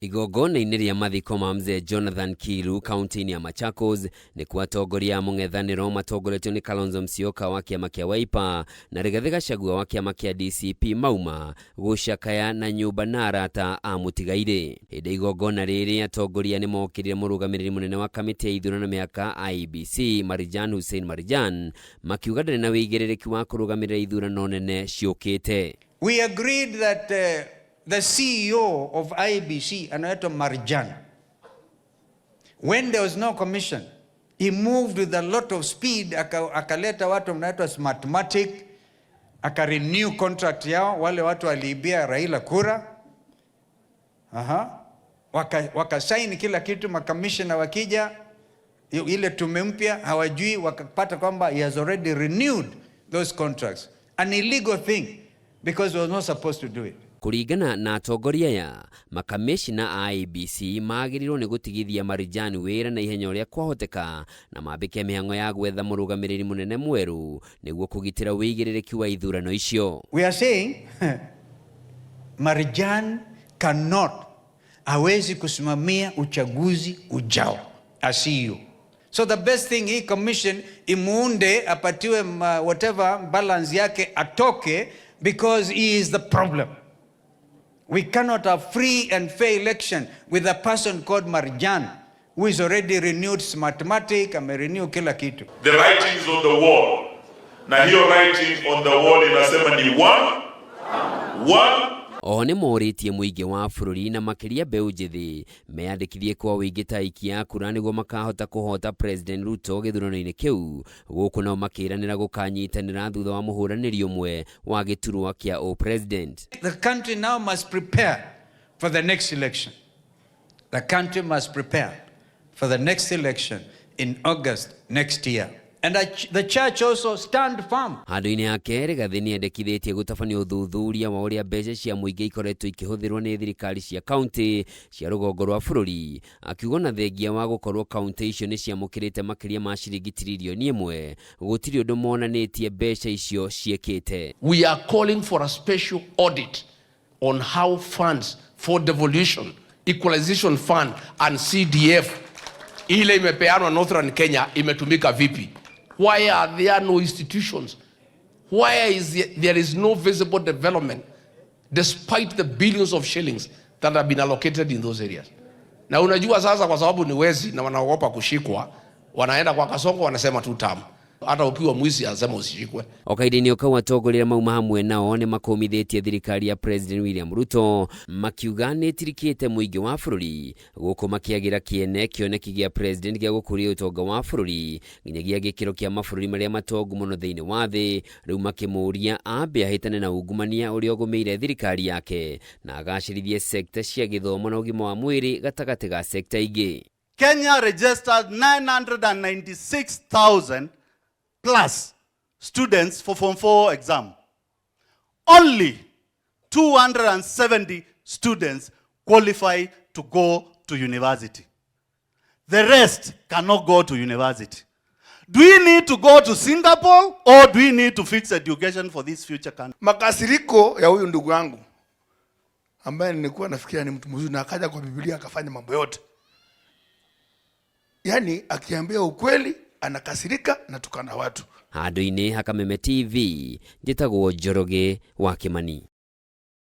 Igongona-inĩ rĩa mathiko ma mzee Jonathan Kiilu kaunti-inĩ ya Machakos nĩkuo atongoria a mũng'ethanĩro matongoretio nĩ Kalonzo Musyoka wa kĩama kĩa Wiper na Rigathĩ Gachagua wa kĩama kĩa DCP mauma gũcakaya na nyũmba na arata a mũtigairĩ. Hĩndĩ ya igongona rĩrĩ atongoria nĩ mokĩrire mũrũgamĩrĩri mũnene wa kamĩtĩ ya ithurano mĩhaka IEBC Marijan Hussein Marijan makiuga ndarĩ na wĩigĩrĩrĩki wa kũrũgamĩrĩra ithurano nene ciũkĩte. We agreed that the CEO of IEBC anaitwa Marjan. When there was no commission, he moved with a lot of speed, akaleta watu wanaitwa Smartmatic, akarenew contract yao, wale watu waliibia Raila kura. Aha. Wakasaini kila kitu, makamishna wakija ile tume mpya hawajui, wakapata kwamba he has already renewed those contracts. An illegal thing because he was not supposed to do it. Kũringana na atongoria aya, makamĩcina a IEBC magĩrĩirwo nĩ gũtigithia Marijan wĩra na ihenya ũrĩa kwahoteka na mambĩke mĩhang'o ya gwetha mũrũgamĩrĩri mũnene mwerũ nĩguo kũgitĩra wĩigĩrĩrĩki wa ithurano icio. We are saying Marijan cannot, hawezi kusimamia uchaguzi ujao as CEO. So the best thing, hii commission imuunde, apatiwe whatever balance yake, atoke because he is the problem. We cannot have free and fair election with a person called Marjan who is already renewed Smartmatic, amerenew kila kitu. The writings on the wall. Na hiyo writing on the wall inasema ni one, one. Oho nĩ morĩtie mũingĩ wa bũrũri na makĩria mbeũ njĩthĩ meyandĩkithie kwa ũingĩ ta aikia a kura nĩguo makahota kũhota President Ruto gĩthurano-inĩ kĩu, gũkũ nao makĩranĩra gũkanyitanĩra thutha wa mũhũranĩri ũmwe wa gĩturwa kĩa ũ-president. The country now must prepare for the next election. The country must prepare for the next election in August next year. And the church also stand firm. Handũ-inĩ hake, Rigathĩ nĩendekithĩtie gũtabania ũthuthuria wa ũrĩa mbeca cia mũingĩ ikoretwo ikĩhũthĩrwo nĩ thirikari cia kaunti cia rũgongo rwa bũrũri, akiuga ona thengia wa gũkorwo kaunti icio nĩ ciamũkĩrĩte makĩria ma ciringi tiririoni 1, gũtirĩ ũndũ monanĩtie mbeca icio ciĩkĩte. We are calling for a special audit on how funds for devolution, equalization fund and CDF ile imepeanwa Northern Kenya imetumika vipi? Why are there no institutions? Why is there is no visible development despite the billions of shillings that have been allocated in those areas? Na unajua sasa, kwa sababu ni wezi na wanaogopa kushikwa, wanaenda kwa Kasongo wanasema tu tamu. Hata ukiwa mwizi anasema usishikwe. O kahinda-inĩ o kau, atongoria mauma hamwe nao nĩ makũmithĩtie thirikari ya President William Ruto makiuga nĩ ĩtirikĩte mũingĩ wa bũrũri, gũkũ makĩagĩra kĩene kĩoneki gĩa President gĩa gũkũria ũtonga wa bũrũri nginyagia gĩkĩro kĩa mabũrũri marĩa matongu mũno thĩinĩ wa thĩ, rĩu makĩmũria ambe ahĩtane na ungumania ũrĩa ũgũmĩire thirikari yake na agacĩrithie sekta cia gĩthomo na ũgima wa mwĩrĩ gatagatĩ ga sekta ingĩ. Kenya registered 996,000 plus students for Form 4 exam. Only 270 students qualify to go to university. The rest cannot go to university. Do we need to go to Singapore or do we need to fix education for this future country? Makasiriko ya huyu ndugu yangu ambaye nilikuwa nafikiria ni mtu mzuri na akaja kwa Biblia akafanya mambo yote, yaani akiambia ukweli anakasirika na tukana watu. Handũ-inĩ ha Kameme TV, njĩtagwo Njoroge wa Kimani.